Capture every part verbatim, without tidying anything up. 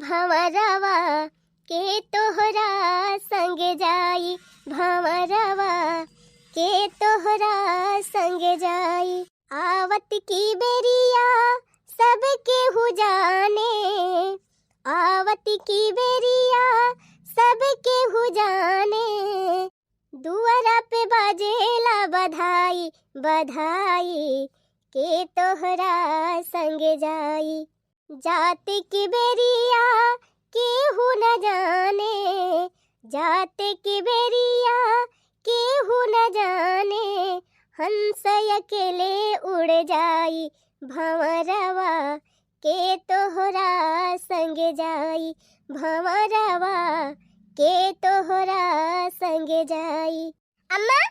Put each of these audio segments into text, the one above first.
भंवरवा के तोहरा संग जाई, भंवरवा के तोहरा संग जाई। आवत की बेरिया सब केहू जाने, आवत की बेरिया सब केहू जाने। दुअरा पे बाजेला बधाई, बधाई के तोहरा संग जाई। जात की बेरिया केहू न जाने, जात की बेरिया केहू न जाने। हंस अकेले उड़ जाई, भंवरवा के तोहरा संग जाई, भंवरवा के तोहरा संग जाई। अम्मा,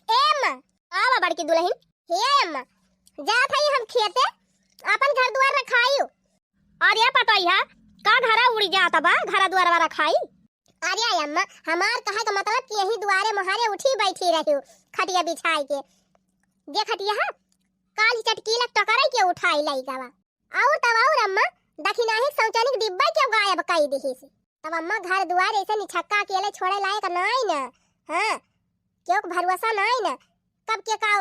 ए अम्मा। आवा बड़की दुलहिन। हे अम्मा, जात हई हम खेते, आपन घर दुआर रखाइउ। अरे पतोहिया, का घरा उड़ी जात बा, घरा दुआरवा रखाई? अरे अम्मा, हमार कहे के मतलब कि यही दुआरे मोहारे उठी बैठी रहिउ, खटिया बिछाई के। जे खटिया है, काल ही चटकीला टकराई के उठाई लाई गवा। और तब और अम्मा, दखिनाही शौचालय के डिब्बा के गायब कई दिहिस। तब अम्मा घर दुआर ऐसे निछक्का अकेले छोड़े लायक नाई न। हाँ, केहू के भरोसा नाई न, कब के का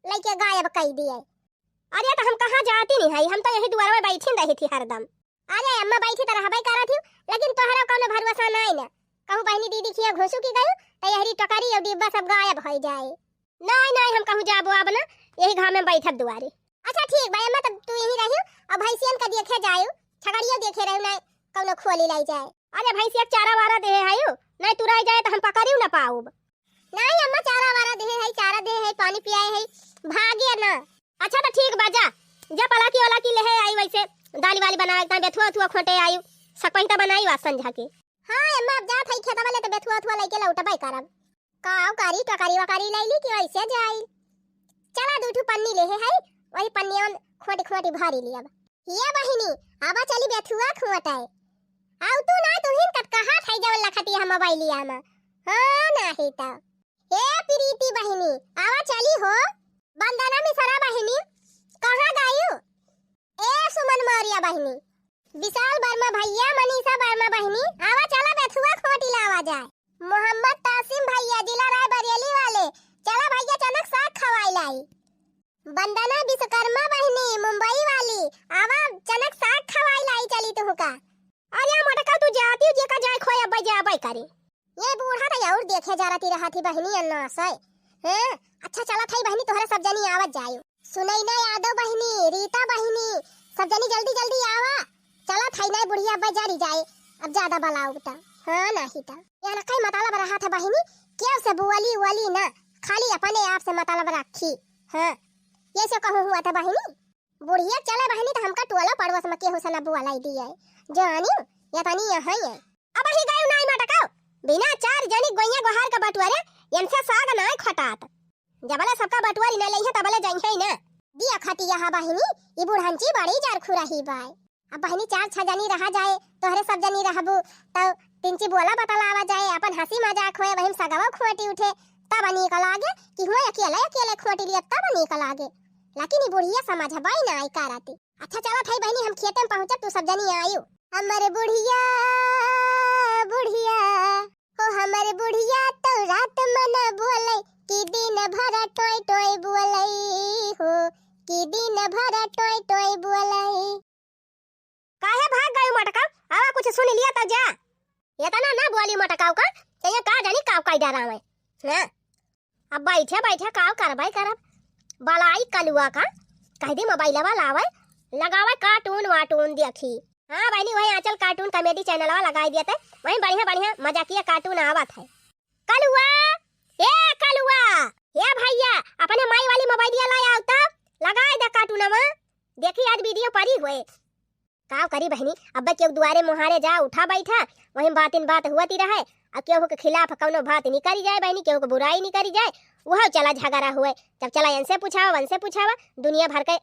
लइके गायब कई दिए। अरे तो हम कहाँ जाती नहीं हई, हम तो यही दुआर में बैठी रही थी हरदम। अरे अम्मा बैठी तो रहबे करत ही, लेकिन तोहरा कौनो भरोसा नाई न। कहूँ बहिनी दीदी खिया घुसुकी गई तो यहरी टोकरी और डिब्बा सब गायब हो जाए। नाई नाई, हम कहूँ जाबो अब ना, यही घाम में बैठब दुआरे। अच्छा ठीक बा अम्मा, तब तू यहीं रहियो, अब भैंसियन का देखे जायो, छगड़ियो देखे रहियो, नाई कौनो खोली लाई जाए। अरे भैंसिया चारा वारा देहे हयो, नाई तुराई जाए तो हम पकड़ियो ना पाउब। नाई अम्मा, चारा वारा देहे है, चारा देहे है, पानी पियाए है, भागे ना। अच्छा तो ठीक बा, जा, जा पलाकी वाला की लेहे आई, वैसे दाली वाली बनावे के बेथुआ उथुआ खोटे आई, सकपहिता बनाई वा संझा के। हाँ अम्मा, अब जात हई खेतवा ले तो बेथुआ उथुआ लइके लौटबे करब। काव करी, टोकरी वोकरी लैली कि वैसे जाई? चला, दू ठू पन्नी लेहे हई, वही पन्निया में खोटी खोटी भरी लियब। ये बहिनी, आवा चली बेथुआ खोटे। आउ तू ना, तुहिन कत कहा थाई जवन लखती हम मोबाइलिया में। हाँ, नाही त। ए प्रीति बहिनी, आवा चली हो। वंदना मिश्रा बहिनी, कहाँ गयू? ए सुमन मौर्य बहिनी, विशाल वर्मा भैया, मनीषा वर्मा बहिनी, आवा चला बेथुआ खोटी लावा जाए। मोहम्मद तासिम भैया, जिला रायबरेली वाले, चला भैया चनक साग खवाई लाई। वंदना विश्वकर्मा बहिनी, मुंबई वाली, आवा चनक साग खवाई लाई चली तुहका। अरे मोटका, तू जाती जे का जाए खोए अब्बे जाबे करे। ये बूढ़ा तो और देखे जा रहती रहती बहिनी अन्ना से। हैं? अच्छा चला थाई बहिनी, तोहरे सब जनी आवत जायो। सुनैना यादव बहिनी, रीता बहिनी, सब जनी जल्दी जल्दी आवा। चला थाई नाई बुढ़िया अब्बे जारी जाए, अब ज्यादा बलाउब त। हाँ नाही त। यहाँ कई मतलब रहा था बहिनी, केव से बोली वोली ना, खाली अपने आप से मतलब रखी। हाँ, ये से कहूँ हुआ था बहिनी। बुढ़िया चले बहिनी त हमका टोला पड़ोस में केहू से ना बोलाई दिए। जानी, ये तनी यहाँ है। अब ही गयू नाई मटकाओ, बिना चार जनी गोइया गोहार का बटुअरे, इनसे साग नाई खटात। जबले सबका बटुअरी ना लइहे तबले जइहे ही ना। दिया खटी यहाँ बहिनी, ई बुढ़ंची बड़ी जरखुरही बाय। अब बहिनी चार छह जनी रहा जाए, तोहरे सब जनी रहबू, तब तिनची बोला बतलावा जाए, अपन हंसी मजाक होए, वही में सगवा खोटी उठे, तब नीक लागे कि हुए अकेले अकेले खोटी लिया तब नीक लागे। लेकिन ई बुढ़िया समझबे ना आई करती। अच्छा चला थाई बहिनी, हम खेते में पहुँचब, तू सब जनी आयु। हमर बुढ़िया, बुढ़िया, हो हमर बुढ़िया तो रात में न बोले कि दिन भर टोय टोय बोले हो, कि दिन भर टोय टोय बोले। काहे भाग गयू मटका? आवा कुछ सुन लिया तो जा। इतना ना बोली मटकाऊ का, तो ये का जानी काव काई डरावे। हाँ, अब बैठे बैठे काव करबै करब। बलाई कलुआ का, कह दी मोबाइलवा लावे, लगावे कार्टून वार्टून देखी। हाँ बहिनी, वही आंचल कार्टून कॉमेडी चैनलवा लगाई दिया थे, वही बढ़िया बढ़िया मजाकिया कार्टून आवत है। कलुआ, ए कलुआ, ए भैया, अपने माई वाली मोबाइलिया ला आओ तो, लगाई दे कार्टूनवा। देखी आज वीडियो परी हुए। काव करी बहिनी, अब्बे केहू दुआरे मुहारे जा, उठा बैठा, वही बातिन बात हुआ ती रहे, आ केहू के खिलाफ कौनो बात नहीं करी जाए बहिनी, केहू के बुराई नहीं करी जाए, वह चला झगड़ा हुए। जब चला इनसे पूछावा, वनसे पूछावा, दुनिया भर के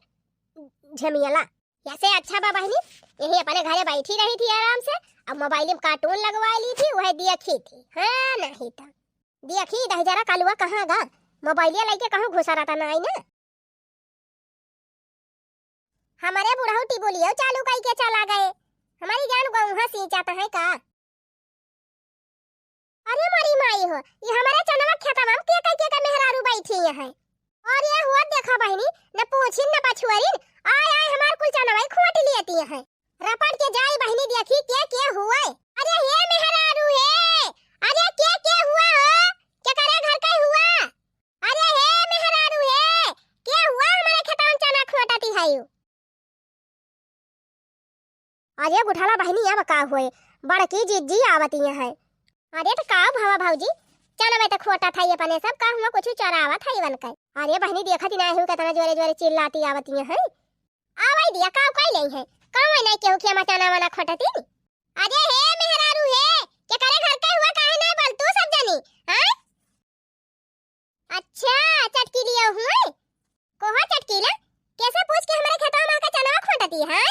झमेला। ऐसे अच्छा बा बहिनी, यही अपने घरे बैठी रही थी आराम से, अब मोबाइल में कार्टून लगवा ली थी, वह देखी थी। हाँ, नहीं तो देखी दही जरा कलुआ कहाँ गा, मोबाइलिया लेके कहूँ घुसा रहता ना आई ना। हमारे बुढ़ऊ टिबुलियो चालू कई के चला गए। हमारी जान गोहूँ सींचत है का? अरे मोरी माई हो, ये हमारे चनवा खेतवा में के के के के मेहरारू बैठी है। अरे हो देखा बहिनी, न पूछिन न पछुअरिन, आय आय हमार कुल चनवा ही खोट लेती है। रपट के जाई बहिनी देखी के के हुए। अरे हे मेहरारू हे, अरे के के हुआ हो, के करे घर के हुआ? अरे हे मेहरारू हे, के हुआ हमारे खेतवा में चना खोटती है यू? अरे बुढ़ला बहिनी, अब का होए, बड़की जिज्जी आवत ही है। अरे त का भवा भौजी, चनवे त खोटा था ये अपने सब, का हुआ कुछ चरावत है इवन के? अरे बहिनी देखत ही ना हूँ कितना जोरे जोरे चिल्लाती आवत ही है। आवई दिया, का कई ले है, का नहीं केहू के मचाना वाना खोटती। अरे हे मेहरारू हे, के करे घर के हुआ काहे नहीं बोल तू सब जनी, हाँ? अच्छा, चटकीलिया हुए? कोहा चटकीला, कैसे पूछ के हमारे खेतवा में आके चनवा खोटती है?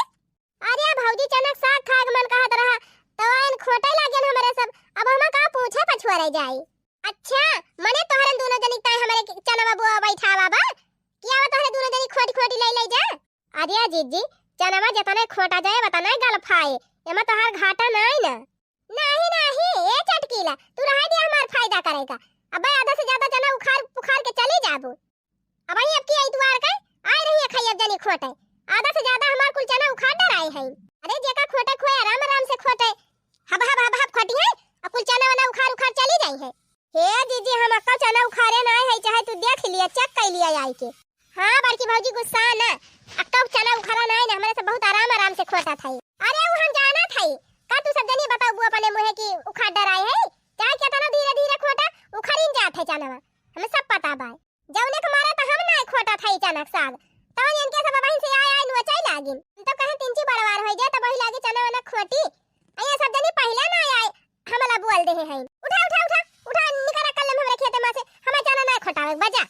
अरे भौजी, चनक साग खाए के मन कहत रहा, तो आइन खोटे लागेन हमारे सब, अब हम का पूछे पछुआ रह जाई। अच्छा, मने तोहरन दोनों जनी ताई हमारे के चनवा बुआ बैठावा बा, कि आवा तोहरे दोनों जनी खोटी खोटी ले ले जा। अरे जिज्जी, चनवा जतने खोटा जाए, वतने गल फाए, एमा तोहार घाटा नाई ना। नाही, नाही, ए चटकीला, तू रहे दे हमार फायदा करेगा। अबे आधा से ज्यादा चना उखाड़, उखाड़ के चली जाबू। अब आई अब की आई दुआर के, आए रही है खाई अब जनी खोटे। आधा से ज्यादा हमार कुल चना उखाड़ डराए हैं। अरे जेका खोटे खोए आराम आराम से खोटे। हब, हब, हब, हब खोटी है, अब कुल चना वना उखाड़, उखाड़ चली जाई है। हे दीदी, हम अक्का चना उखाड़े ना आए है, चाहे तू देख लिया, चेक कर लिया आई के। हाँ बड़की भौजी, गुस्सा ना, अक्का चना उखाड़ा ना है ना, हमारे से बहुत आराम आराम से खोटा था। अरे वो हम जाना था, का तू सब जनी बताओ बुआ अपने मुँहे की उखाड़ डराए है, चाहे कितना धीरे धीरे खोटा उखड़िन जात है चनवा, हमें सब पता बा। जौने के मारे तो हम ना खोटा था चनक साग, तवन इनके सब बहिन से आए आए नोचे लागिन। हम तो कहे तिनची बड़वार होई जाए तब वही लागे चना वना खोटी। आ ये सब जनी पहले ना आए, हमला बोल दे हैं। उठा, उठा, उठा, उठा, निकल कर ले हमरे खेते में से, हमें चना ना खोटावे बजा।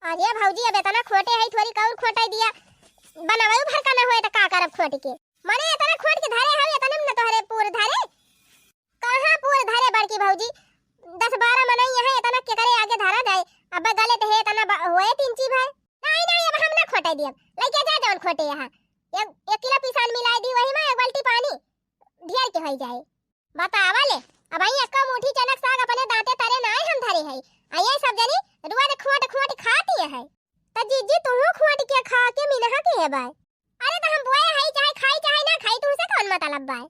अरे भौजी, अब इतना खोटे है, थोड़ी कौर खोटाई दिया, बनावे भर का ना होए तो का करब खोट के? मने इतना खोट के धरे है, इतने में न तोहरे पूर धरे। कहाँ पूर धरे बड़की भौजी, दस बारह मनई यहाँ, इतना के करे आगे धरा जाए। अब गले तो है, इतना ब-, होए तिनची भाई। नहीं, नहीं, अब हम ना खोटे दियब। लइके जा जौन खोटे यहाँ। एक, एक किलो पिसान मिलाई दी, वही में एक बाल्टी पानी ढेर के होई जाए। बतावा ले, अब आई एक्का मुट्ठी चनक साग अपने दांते तरे नाय हम धरे है। आ ये सब जनी रुआ दे खोट खोट खाती है। त जीजी तूहू खोट के खा के मिनहा के है बाय। अरे त हम बोए है, चाहे खाई चाहे ना खाई, तुमसे कौन मतलब बाय?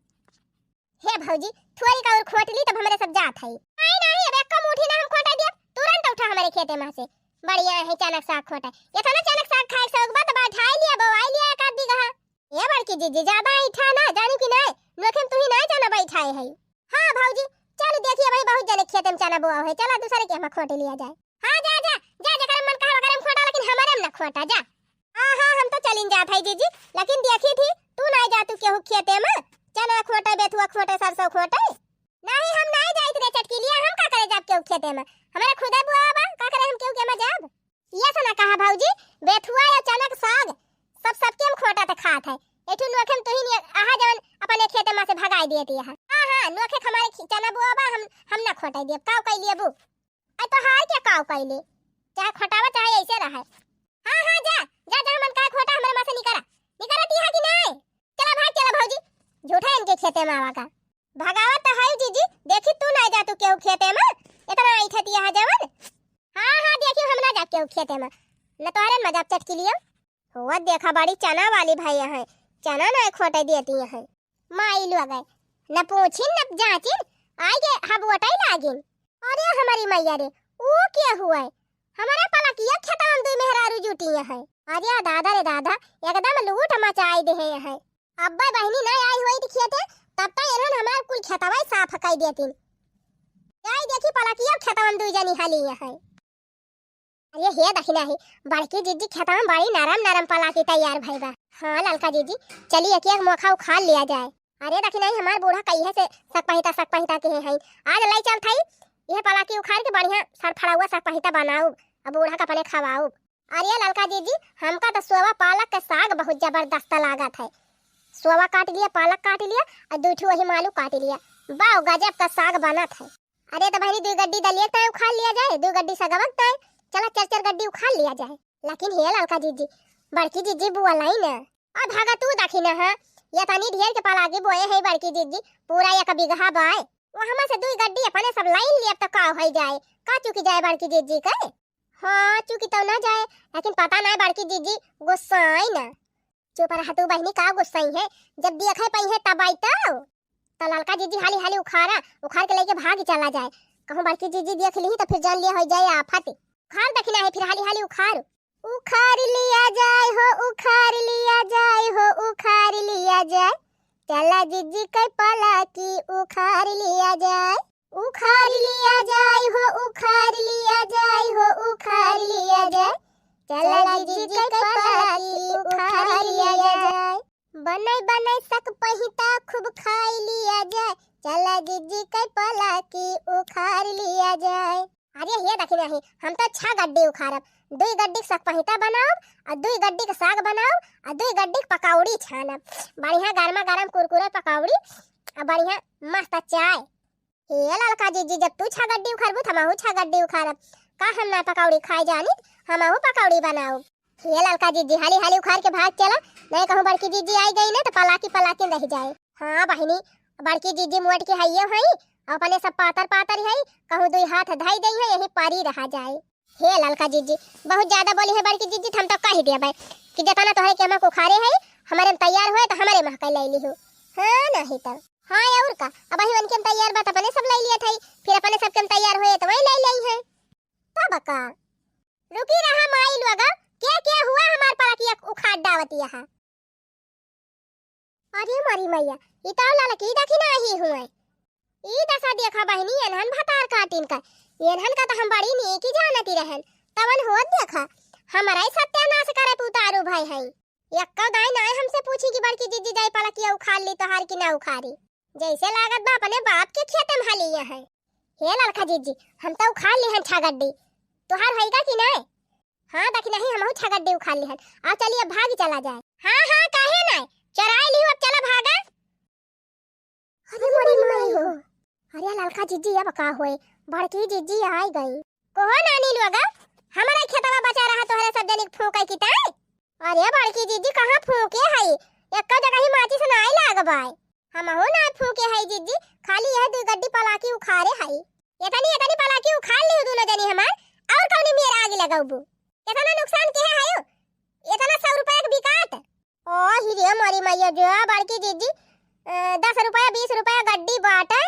हे भौजी, थोड़ी का और खोट ली तब हमरे सब जात है। नहीं, नहीं, अब एक्का मुट्ठी ना हम खोटा दिया, तुरंत उठा हमारे खेते में से। बढ़िया है चनक साग खोटा। ये था ना चनक साग खाए के शौक बा, त बैठाई लिया, बोआई लिया एक आध बीघा। ए बड़की जीजी, ज्यादा ऐठा ना, जानी कि नाय? नोखे में तुही नाय चना बैठाए है। हाँ भौजी, चल देखिए भाई, बहुत जने खेते में चना बोआ है, चला दूसरे के हम खोट लिया जाए। हाँ जा, जा, जा, जेकरे मन कहे ओकरे में खोटा, लेकिन हमारे में ना खोटा, जा। हाँ, हाँ, हम तो चलिन जात है जीजी, लेकिन देखी थी, तू नाय जा तू केहू खेते में, चना खोटे, बेथुआ खोटे, सरसों खोटे। नहीं, हम नाय जाइत रे चटकीलिया, हम का करे जाब केहू खेते में? हमारे खुदे बुआ बा, का करे हम केहू के में जाब? ये से ना कहा भौजी, बेथुआ या चनक साग, सब सबके हम खोटा त खात है। एठू नोखे में तुही नहीं आहा जवन अपने खेते में से भगाई दिए दिया है। हाँ, हाँ, नोखे के हमारे खी-, चना बुआ बा, हम, हम ना खोटाई दिए, काव कई लिए बू? आई तो हार के काव कई ले, चाहे खोटावा चाहे ऐसे रहे। हाँ, हाँ, जा, जा, जा, मन का खोटा हमारे में से निकरा, निकरा दिया कि नहीं? चला भाग, चला भौजी, झूठा इनके खेते में आवा का। भगावत तो है जीजी, देखी तू ना जा तू केहू खेते में, इतना ऐठती है जवन। हाँ, हाँ, देखी हम ना जा केहू खेते में, न तोहरे में जाब चटकीलियो। हुआ देखा बड़ी चना वाली भाई है, चना ना खोटे देती है। माई लोग है, न पूछिन न जाचिन, आई के हबोटाई लागिन। अरे हमारी मैया रे, ऊ के हुआ है? हमारे पलकिया खेतवा में दुई मेहरारू जुटी है। अरे दादा रे दादा, एकदम लूट मचाई दे है। अब्बे बहिनी ना आई होई त खेते, तब तक इन्हन हमार कुल खेतवा ही साफ कई देतिन। जाई देखी पलकिया खेतवा में दुई जनी हली है। अरे हे दखिना है, बड़की जीजी खेतवा में बड़ी नरम नरम पलाकी तैयार भई बा। हाँ ललका जीजी, चली एक एक मोखा उखाड़ लिया जाए। अरे दखिना है, हमार बूढ़ा कहिए से सकपहिता सकपहिता के हैं, आज लाई चल थाई, यह पलाकी उखाड़ के बढ़िया सरफड़ाउआ सकपहिता बनाउब, अब बूढ़ा का अपने खवाउब। अरे ललका जीजी, हमका तो सोवा पालक के साग बहुत जबरदस्त लागत है। सोवा काट लिया, पालक काट लिया, और दू ठो वही मालू काट लिया। बाव गजब का साग बनत है। अरे तो बहनी, दुई गड्डी दलिया ताय उखाड़ लिया जाए, दुई गड्डी सगवक ताय, चला चार चार गड्डी उखाड़ लिया जाए। लेकिन हे ललका जीजी, बड़की जीजी बुआ लाई ना। और भागा तू दखिना है, ये तनी ढेर के पलाकी बोए है बड़की जिज्जी, पूरा एक बिगहा बाय। वहमा से दुई गड्डी अपने सब लाइन लियब त का होइ जाए, का चुकी जाए बड़की जिज्जी के? हाँ, चुकी तो ना जाए, लेकिन पता ना बड़की जिज्जी गुस्साई ना। चुप रह तू बहिनी, का गुस्साई है, जब देखै पइहैं तब आई तो। त ललका जिज्जी हाली हाली उखारा, उखार के लइके भाग चला जाए। कहूँ बड़की जिज्जी देख लिही त फिर जान लिया होइ जाए आफत। उखार दखिना है फिर हाली हाली उखार। उखार लिया जाए हो, उखार लिया जाए हो, उखार लिया जाए। चला जिज्जी के पलाकी उखार लिया जाए। उखार लिया जाए हो, उखार लिया जाए हो, उखार लिया जाए। चला जिज्जी के पलाकी उखार लिया जाए। बनाई बनाई सक पहिता खूब खाई लिया जाए। चला जिज्जी के पलाकी उखार लिया जाए। अरे हे दखिना ही, हम तो छह गड्डी उखारब, दुई गड्डी के सक पहिता बनाउब, और दुई गड्डी के साग बनाउब, और दुई गड्डी के पकौड़ी छानब। बढ़िया गरमा गरम कुरकुरे पकौड़ी, और बढ़िया मस्त चाय। हे ललका जिज्जी, जब तू छह गड्डी उखारबू, त हमहू छह गड्डी उखारब। का हम ना पकौड़ी खाए जानी, हमहू पकौड़ी बनाउब। हे ललका जिज्जी, हाली हाली उखार के भाग चला, नहीं कहूँ बड़की जिज्जी आई गई ना, त पलाकी पलाकी रह जाए। हाँ बहिनी, बड़की जिज्जी मोट के हइये हई, और अपने सब पातर पातर हई, कहूँ दुई हाथ धई दई है, यही पारी रहा जाए। हे ललका जिज्जी, बहुत ज्यादा बोली है बड़की जिज्जी, त हम तो कह देबै कि जितना तोहरे के हमक उखारे है, हमरे में तैयार होए त हमरे महक लै लिहू। हाँ, नहीं तो। हाँ, और का, अबही उनके में तैयार बा त अपने सब लै लिया था, फिर अपने सबके में तैयार होए त वही लै ली है। तब का? रुकी रहा माई लोग, के के हुआ हमार पलकिया उखाड़ डावत यहाँ। अरे मोरी मैया, ई तो ललकी दखिना ही हुए। ई दशा देखा बहिनी, एनहन भतार काटिन का, एनहन का तो हम बड़ी नीक ही जानती रहन, तवन होत देखा, हमरा ही सत्यानाश करे पुतारू भाई है। यक्को दाई नाय हमसे पूछी कि बड़की जिज्जी जाई पलकिया उखाड़ ली तोहार कि ना उखाड़ी। जैसे लागत बा अपने बाप के खेते में हलिया है। हे ललका जिज्जी, हम तो उखाड़ ली हन छह गड्डी, तोहार होइगा कि नाय? हाँ, दखिना ही हमहू छह गड्डी उखाड़ ली हन। आओ चलिए, अब भाग चला जाए। हाँ, हाँ, काहे नाय? चोराई ली हो, अब चला भागा। अरे मोरी माई हो। अरे ललका जिज्जी, अब का होए? बड़की जिज्जी आई गई। कहो नानी लोग, हमारा खेतवा बचा रहा तोहरे सब जनी के फूंके की ताई। अरे बड़की जिज्जी, कहाँ फूंके हई? एक्को जगह ही माचिस नाय लागबाय। हमहू नाय फूंके हई जिज्जी, खाली यह दुई गड्डी पलाकी उखारे हई। एतनी, एतनी पलाकी उखाड़ लिहू दुनो जनी हमार, और कौनी मेर आगी लगौबू? केतना नुकसान केहे हयो? एतना सौ रुपया के बिकात। ओ हिरे मोरी मैया, जो बड़की जिज्जी, अ, दस रुपया, बीस रुपया गड्डी बाटे,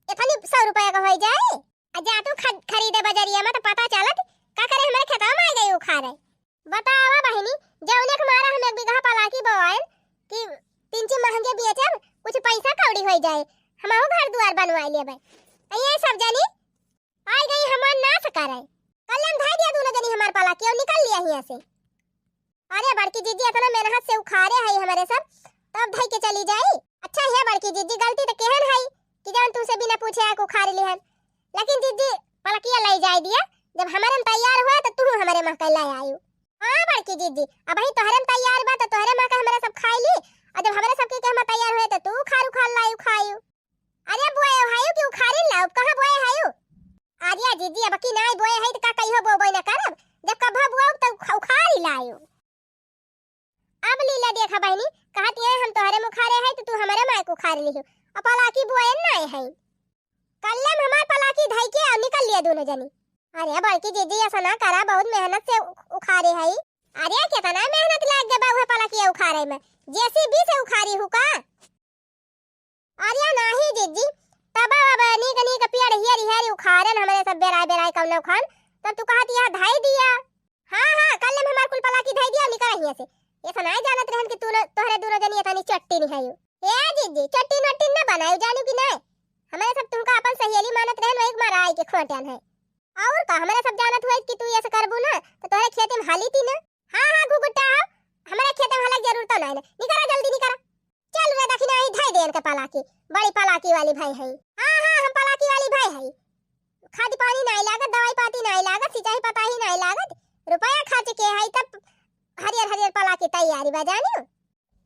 एतनी सौ रुपया का होइ जाए? आ जा तू ख-, खरीदे बजरिया में तो पता चलत, का करे हमरे खेतवा में आ गई उखारे। बतावा बहिनी, जौने के मारा हम एक बीघा पलाकी बोआइन कि तीन ची महंगे बेचब, कुछ पैसा कौड़ी होइ जाए, हमहू घर दुआर बनवाई लेबै। आ ये सब जनी आई गई हमार नाश करे। कल्याण धाई दिया दुनो जनी हमार पलाकी और निकल लिया हियां से। अरे बड़की जिज्जी, इतना मेहनत से उखारे हई हमरे सब, तब धई के चली जाई। अच्छा हे बड़की जिज्जी, गलती तो केहन हई कि जौन तुमसे बिना पूछे आके उखार लिहन। लेकिन जिज्जी, पलकिया लाई जाए दिया, जब हमरे में तैयार हुआ तो तू हमरे महका लाई आयु। हाँ बड़की जिज्जी, अबही तोहरे में तैयार बा तो तोहरे महका हमरे सब खाई ली, और जब हमरे सबके के हम तैयार हुए तो तू उखार उखार लायु खायु। अरे बोए हयू कि उखारिन लाउब, कहाँ बोए हयू? अरे जिज्जी, अब की नाई बोए हई त का कहियो बोबे न करब, जब कभो बोअब त उखा-, उखारी लायू। अब लीला देखा बहिनी, कहत ये हम तोहरे मुखारे हई त तू हमरे माय के उखारी लिहू। अब पलाकी बोए नाई हई। कल्ले में हमार पलाकी धई के और निकल लिए दोनों जनी। अरे बड़की जिज्जी, ऐसा ना करा, बहुत मेहनत से उ-, उखारे हई। अरे केतना मेहनत लाग गए बा उहे पलाकी उखारे में, जेसीबी से उखारी हू का? अरे नाही जिज्जी, तब अब नीक नीक पेड़ हियर हियर उखारन हमरे सब बेराय बेराय कौनो खान, तब तू कहत यहाँ धाई दिया। हाँ, हाँ, कल्ले में हमार कुल पलाकी धाई दिया, निकल हियां से। ये तो नाय जानत रहन कि तू न, तोहरे दूनो जनी एतनी चट्टी नहीं है। ए जिज्जी, चट्टी नट्टी न बनायू, जानू कि नाय? हमरे सब तुमका अपन सहेली मानत रहन, वही मारा आई के खोटन है। और का, हमरे सब जानत हुए कि तू ऐसे करबू ना, तो तोहरे खेते में हाली ती ना। हाँ, हाँ, घुघुट्टा हो, हमरे खेते में हालक जरूरत नाय ना। निकरा जल्दी निकरा। चल रे दखिना, ही धई दे इनके पलाकी, बड़ी पलाकी वाली भाई है। हाँ, हाँ, हम पलाकी वाली भाई है। खाद पानी नाय लागत, दवाई पाती नाय लागत, सिंचाई पताही नाय लागत, रुपया खर्च के है तब हरियर हरियर पलाकी तैयारी बा जानियो।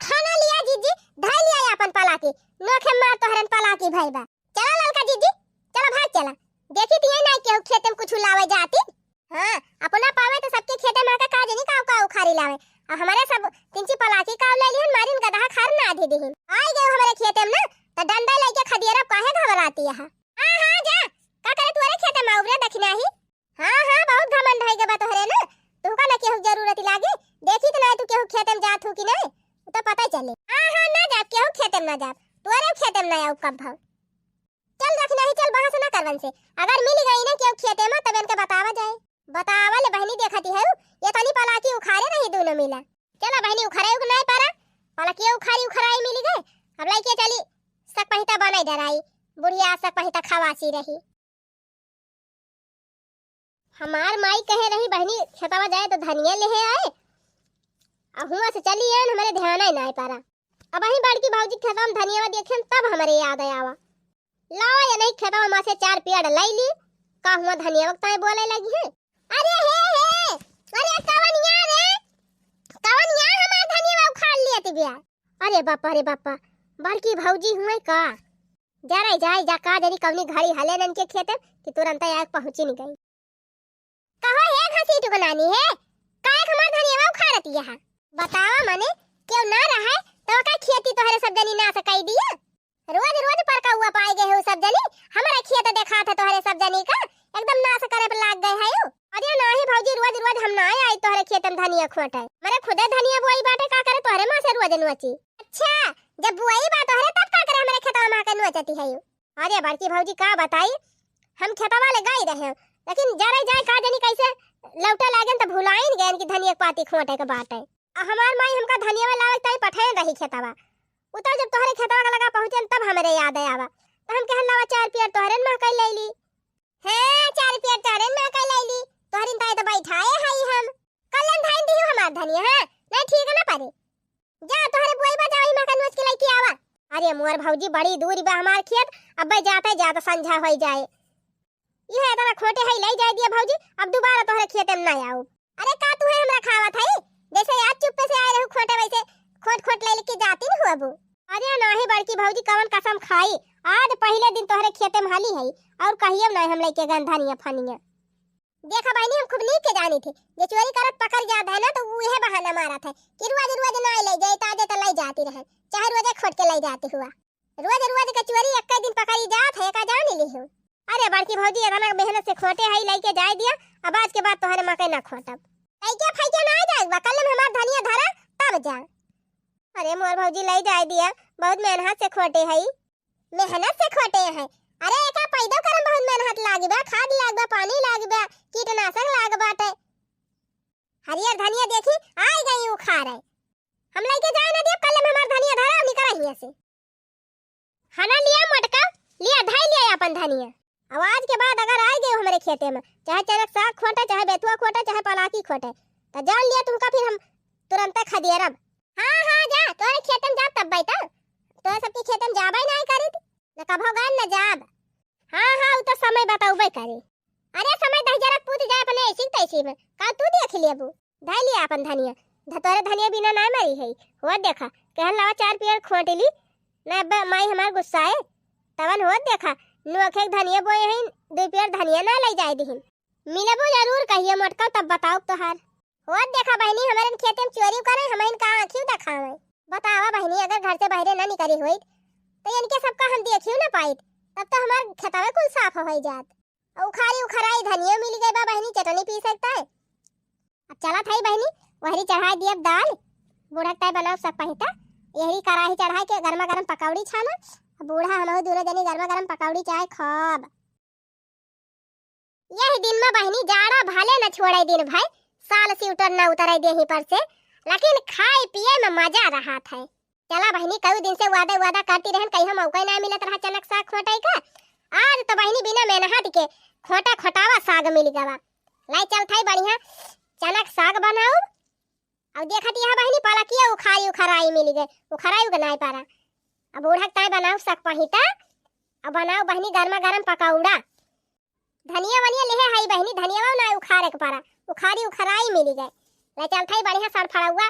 खाना लिया जिज्जी, धई लिया अपन पलाकी, नोखे मार तोहरन पलाकी भाई बा। चला ललका जिज्जी, चला भाग चला। देखी थी ये नाय केहू खेते में कुछ लावे जाती। हाँ, अपना पावे तो सबके खेते में का, का जनी का, का उखारी लावे। अब हमरे सब तिनची पलाकी काव ले लिहन, मारिन गदहा खार नाधि दिहिन। आइ गए हमरे खेते में ना, त डंडा लइके खदियरब, काहे घबराती है? हाँ, हाँ, जा, का करे तुअरे खेते में आउब रे दखिनाही? हाँ, हाँ, बहुत घमंड होइ गवा तोहरे ना, तुहका ना केहू जरूरत लागी, देखी त ना तू केहू खेते में जात हू कि नहीं, उ तो पता ही चले। हाँ, हाँ, ना जाब, केहू खेते में ना जाब, तुअरे खेते में ना आउब कब भाव। चल दखिनाही, चल बहस ना करवन से। अगर मिलि गई ना केहू खेते में, तब इनके बतावा जाए। बतावा ले बहिनी, देखती है, ये तनी पलाकी उखारे रही दोनों मिला। चला बहिनी, उखारे उग नाय पारा, पलाकी उखारी उखराई मिलि गए। अब लइके चली, सक पहिता बनाई डराई, बुढ़िया सक पहिता खवासी रही। हमार माई कहे रही, "बहिनी, खेतवा जाए तो धनिया लेहे आए।" अब हुआँ से चली आएन, हमरे ध्यान ही नाय पारा। अबहीं बड़की भौजी खेतवा में धनियावा देखेन, तब हमरे याद आवा। लावा, ये नहीं खेतवा में से चार पेड़ लई ली, का हुआँ धनियावा के ताई बोले लगी है। अरे हे हे, अरे कवनिया रे, कवनिया हमार धनियावा उखाड़ लिया तिबिया। अरे बापा, अरे बापा, बड़की भौजी हुए का? जरा जाए जा, का जनी कवनी घड़ी हले नन के खेते कि तुरंत आके पहुँची नहीं गई। कहो हे घसीटू के नानी हे, काहे के हमार धनियावा उखाड़त यहा? बतावा मने, केहू ना रहे, तो का खेती तोहरे सब जनी नास कई दिया? रोज रोज परकौआ पाए गए हो सब जनी, हमारा खेत देखात है तोहरे सब जनी का, एकदम नास करे पे लाग गए है। अरे नाही भौजी, रोज रोज हम ना आई तोहरे खेत में धनिया खोटे, मरे खुदे धनिया बोई बाटे, का करे तोहरे माँ से रोज नोची। अच्छा, जब बोई बा तोहरे तब का करे हमरे खेतवा में आके नोचती है? अरे बड़की भौजी का बताई, हम खेतवा ले गई रहे, लेकिन जरे जाए का जनी कैसे लौटे लागेन त भुलाइन गएन कि धनिया के पाती खोटे के बाटे। आ हमार माई हमका धनिया लावे ताई पठाएन रही खेतवा। उतर जब तोहरे खेतवा के लगा पहुँचेन तब हमरे याद आवा। त हम कहन लावा चार पियर तोहरे न महकई लैली। हाँ, चार पियर तोहरे न महकई लैली। तोहरिन ताई त बैठाए हई हम। कल्लन धाइन दिहु हमार धनिया, हाँ? नहीं ठीक ना परे। जा, तोहरे बोई बा, जा, वही मकई नोच के लइके आवा। अरे मोर भौजी, बड़ी दूर बा हमार खेत, अब्बे जाते जाते संझा होई जाए। इहे इतना खोटे है, लई जाए दिया भौजी, अब दोबारा तोहरे खेते में ना आऊ। अरे का तू है हमरा खावत है? जैसे आज चुप्पे से आए रहू खोटे, वैसे खोट खोट ले लेके जाती न हुआ बू। अरे नाही बड़की भौजी, कवन कसम खाई, आज पहिले दिन तोहरे खेते में हाली है, और कहियो नाही हम लइके गन धनिया फनिया। देखा बहिनी, हम खूब नीक के जानी थे, जे चोरी करत पकड़ जात है ना, तो उ इहे बहाना मारत है कि रोज रोज ना ले जाए, ताजे तो ले जाती रहे, चाहे रोजे खोट के ले जाती हुआ। रोज रोज के चोरी एक दिन पकड़ी जात है, का जान ली हो। अरे बड़की भौजी, इतना मेहनत से खोटे है, लेके जाए दिया, अब आज के बाद तोहरे मकई ना खोटब। लइके फइके ना जाए बा, कल में हमार धनिया धरा, तब जा। अरे मोर भौजी, ले जाए दिया, बहुत मेहनत से खोटे है। मेहनत से खोटे हैं। अरे एका पैदा करम बहुत मेहनत लागी बा, खाद लाग बा, पानी लाग बा, कीटनाशक लाग बाटे। हरियर धनिया देखी, आई गई उखारे। हम लइके जाए ना दिया, कल में हमार धनिया धरा निकरा हिया से। हना लिया मोटका, लिया धाई लिया अपन धनिया। अब आज के बाद अगर आई गई हमरे खेते में, चाहे चरक साग खोटे, चाहे बेथुआ खोटे, चाहे पलाकी खोटे, तो जान लिया तुमका फिर हम तुरंते खदेरब। हाँ, हाँ, जा, तोरे खेते में जाब तब बैठा। तोरे सबके खेते में जाबे नाहीं करित, न कभो गए न जाब। हाँ, हाँ, उ तो समय बताउबे करे। अरे समय दहिजरा पूत जाए अपने ऐसी तैसी में, का तू देख लेबू? धइ लिया अपन धनिया, ध-, तोरे धनिया बिना नाहीं मरी है। होत देखा, कहन लावा चार पियर खोट ली, न अब माई हमार गुस्साए। तवन होत देखा, नोखे के धनिया बोए हैं, दो पियर धनिया ना ले जाए दिहिन। मिलबू जरूर कहियो मोटका, तब बताउब तोहार। होत देखा बहिनी, हमरन खेते में चोरी करे, हमइन का आँखियों देखावे। बतावा बहिनी, अगर घर से बहरे ना निकली होइत, तो इनके सबका हम देखियो ना पाइत, तब तो हमार खेतवे कुल साफ होई जात। और उखारी उखराई धनियो मिल गई बा बहिनी, चटनी पी सकता है। अब चलत हई बहिनी, वहरी चढ़ाई दियब दाल, बूढ़ा के ताई बनाओ सब पहिता, यहरी कराही चढ़ाई के गर्मा गर्म पकौड़ी छाना, बूढ़ा हमहू दोनों जनी गर्मा गर्म पकौड़ी चाय खाब। यही दिन में बहिनी जाड़ा भले न छोड़े दिन भर, साल स्वेटर न उतरे देही पर से, लेकिन खाए पिए में मजा रहत है। चला बहिनी, कई दिन से वादा वादा करती रहन, कहीं हम मौका ना मिलत रहा चनक साग खोटे का। आज तो बहिनी बिना मेहनत के खोटा खोटावा साग मिल गवा। लाई चल थाई बढ़िया चनक साग बनाऊ। अब देखत यह बहिनी पलकिया उखारी उखराई मिल गए, उखराई उगनाए पारा। अब बूढ़ा के ताई बनाऊ सक पहिता, अब बनाऊ बहिनी गर्मा गर्म पकौड़ा। धनिया वनिया लेहे हई बहिनी, धनिया ना उखारे के पारा, उखारी उखराई मिली गए। ले चल थाई बढ़िया सड़फड़ौआ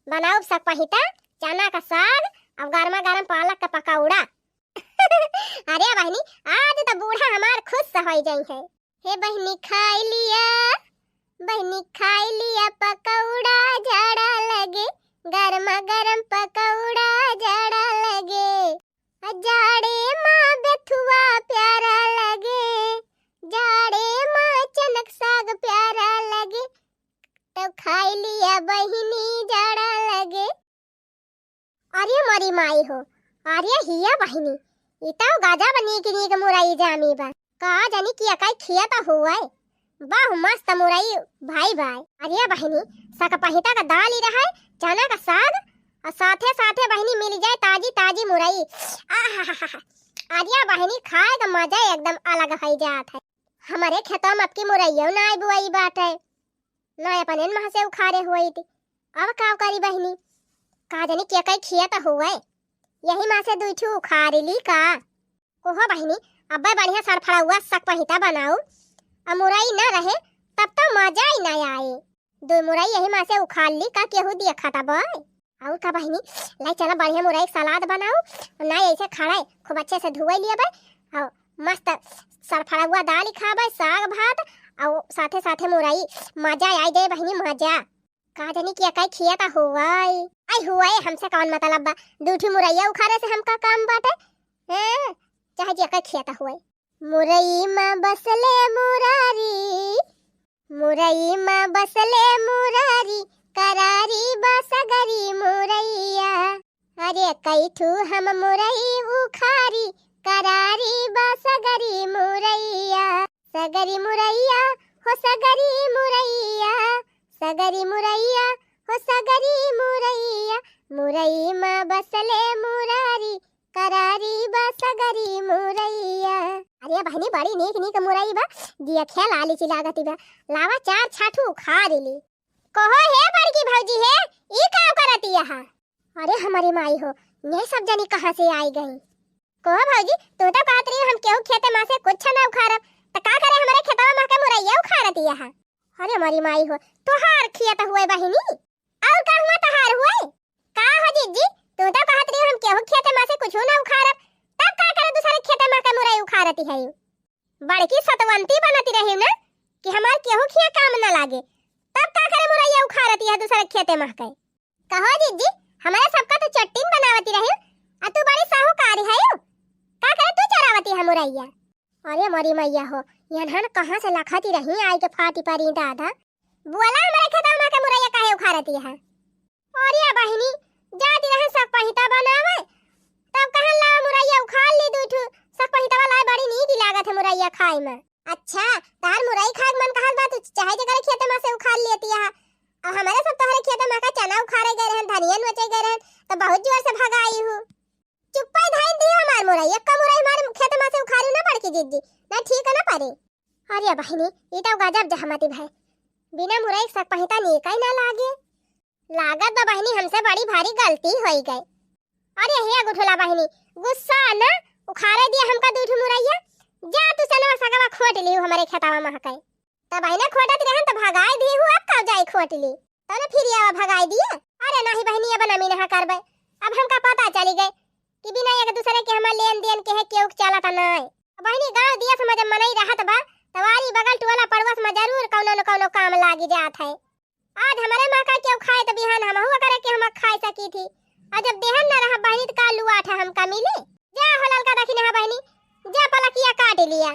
बनाऊ सक पहिता, चना का साग, अब गर्मा गर्म पालक का पकौड़ा। अरे बहिनी, आज तो बूढ़ा हमार खुश होई जाई है। हे बहिनी खाई लिया, बहिनी खाई लिया पकौड़ा, झाड़ा बहिनी जड़ा लगे। अरे मोरी माई हो, अरे हिया बहिनी, ई तउ गजब नीक नीक मुरई जामी बा। का जानी कि एकाई खिया त हुए। बहु मस्त मुरई भाई भाई। अरे बहिनी, सकपहिता का दाल ही रहे, चना का साग, और साथे साथे बहिनी मिल जाए ताजी ताजी मुरई। आहाहाहा। अरे बहिनी, खाए का मजा एकदम अलग होइ जात है। हमरे खेतवा में अबकी मुरइयो नाई बुआई बाटे, ना अपने मह से उखारे हुई थी। अब का करी बहिनी, का जानी के कई खिया त हुए, यही मह से दुई ठू उखार ली का। कोहो बहिनी, अब्बे बढ़िया सरफड़ौआ सकपहिता बनाऊ, आ मुरई ना रहे तब तो मजा ही ना आए। दो मुरई यही मह से उखार ली का, केहू दिया खाता बय। और का बहिनी, लाई चला बढ़िया मुरई के सलाद बनाऊ, ना ऐसे खड़े खूब अच्छे से धुए लिया बय, और मस्त सरफड़ौआ दाल ही खाबे, साग भात, और साथे साथे मुरई, मजा आ जाए बहिनी, मजा। का जानी कि एकाई खिया त हुए। आई हुए, हमसे कौन मतलब बा, दू ठू मुरैया उखारे से हमका काम बाटे। हैं, चाहे जे एकाई खिया त हुए। मुरई मा बसले मुरारी, मुरई मा बसले मुरारी, करारी बा सगरी मुरैया। अरे कई ठू हम मुरई उखारी, करारी बा सगरी मुरैया। सगरी मुरैया, हो सगरी मुरैया, सगरी मुरैया, हो सगरी मुरैया। मुरई मा बसले मुरारी, करारी बा सगरी मुरैया। अरे बहिनी, बड़ी नीक नीक मुरई बा, दिया खेल आली ची लागती बा। लावा चार छाठू उखार ली। कहो हे बड़की भौजी हे, ई का करती यहाँ? अरे हमरी माई हो, ये सब जनी कहाँ से आई गई? कहो भौजी, तू तो कहत रही हम केहू खेते मा से कुछ ना उखारब, त का करे हमरे खेतवा मा के मुरैया उखारती यहाँ? अरे हमरी माई हो, तोहार खिया त हुए बहिनी, और का हुआ तोहार हुए? का हो जिज्जी, तू तो कहत रही हम केहू खेते मा से कुछ ना उखारब, तब का करे दूसरे खेते मा के मुरई उखारती है? बड़की सतवंती बनती रही ना कि हमार केहू खिया काम ना लागे, तब का करे मुरैया उखारती है दूसरे खेते मा के? कहो जिज्जी, हमारे सबका तो चट्टीन बनावती रही, आ तू बड़ी साहूकार है, का करे तू चरावती है मुरैया? अरे मोरी मैया हो, यनहन कहाँ से लखती रही आई के फाटी परी दादा। बोला हमारे खेतवा मा के मुरैया काहे उखारती है? अरे बहिनी, जाती रहे सकपहिता बनावे, तब कहन लावा मुरैया उखार ली दू ठू, सकपहितवा लाए बड़ी नीक लागत है मुरैया खाए मा। अच्छा, तार मुरई खाए के मन कहत बा, तू चाहे जेकरे खेते मा से उखार लेती है। अब हमारे सब तोहरे खेते मा का चना उखारे गए रहन, धनिया नोचे गए रहन, तो बहुत जोर से भगाई हूँ। चुप्पा ही धाइन दियो हमार मुरई, एक्का मुरई हमारे खेते मा से उखारी ना बड़की जिज्जी, ना ठीक ना परे। अरे बहिनी, ई तो गजब जहमती भाई, बिना मुरई के सकपहिता नीक ही ना लागे। लागत बा बहिनी, हमसे बड़ी भारी गलती होई गई। अरे हे गुठुला बहिनी, गुस्सा ना, उखारे दिया हमका दू ठो मुरैया, जा तू सनवा सगवा खोट लिहू हमरे खेतवा मा के। तब बहिने खोटत रहन त भगाई दी हूँ, अब का जाई खोट ली, तब ना फिर आवा भगाई दिए। अरे नहीं बहिनी, अब ना मिनहा करबे, अब हमका पता चली गए कि बिना एक दूसरे के हमार लेन देन के है केहू के चलत नहीं। अब बहिनी गाँव दिया समझ मनई रहत बा, तवारी बगल टोला पड़ोस मा जरूर कौनो न कौनो काम लागी जात है। आज हमरे मा का केहू खाए त बिहान हमहू करे के हम खाए सकी थी। और जब देहन ना रहा बहिनी त का लुआ ठा हमका मिली? जा हो ललका दखिनहा बहिनी, जा पलकिया काट लिया।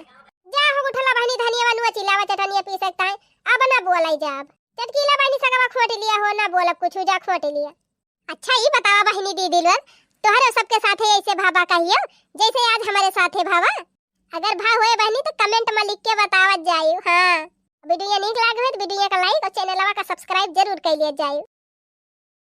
जा हो गुठला बहिनी धनिया नोची लावा चटनिया पीसे के ताई, अब ना बोलाई जाब। चटकीला बहिनी सगवा खोट लिया हो, ना बोलब कुछ, जा खोट लिया। अच्छा ई बतावा बहिनी दीदी लोग, तोहरे सबके साथे ऐसे भावा कहियो जैसे आज हमारे साथे भावा? अगर भा होए बहिनी तो comment मा लिख के बतावत जाइयो। हाँ, video नीक लागे हो तो video का like और channel का subscribe जरूर कर लिया जाइयो।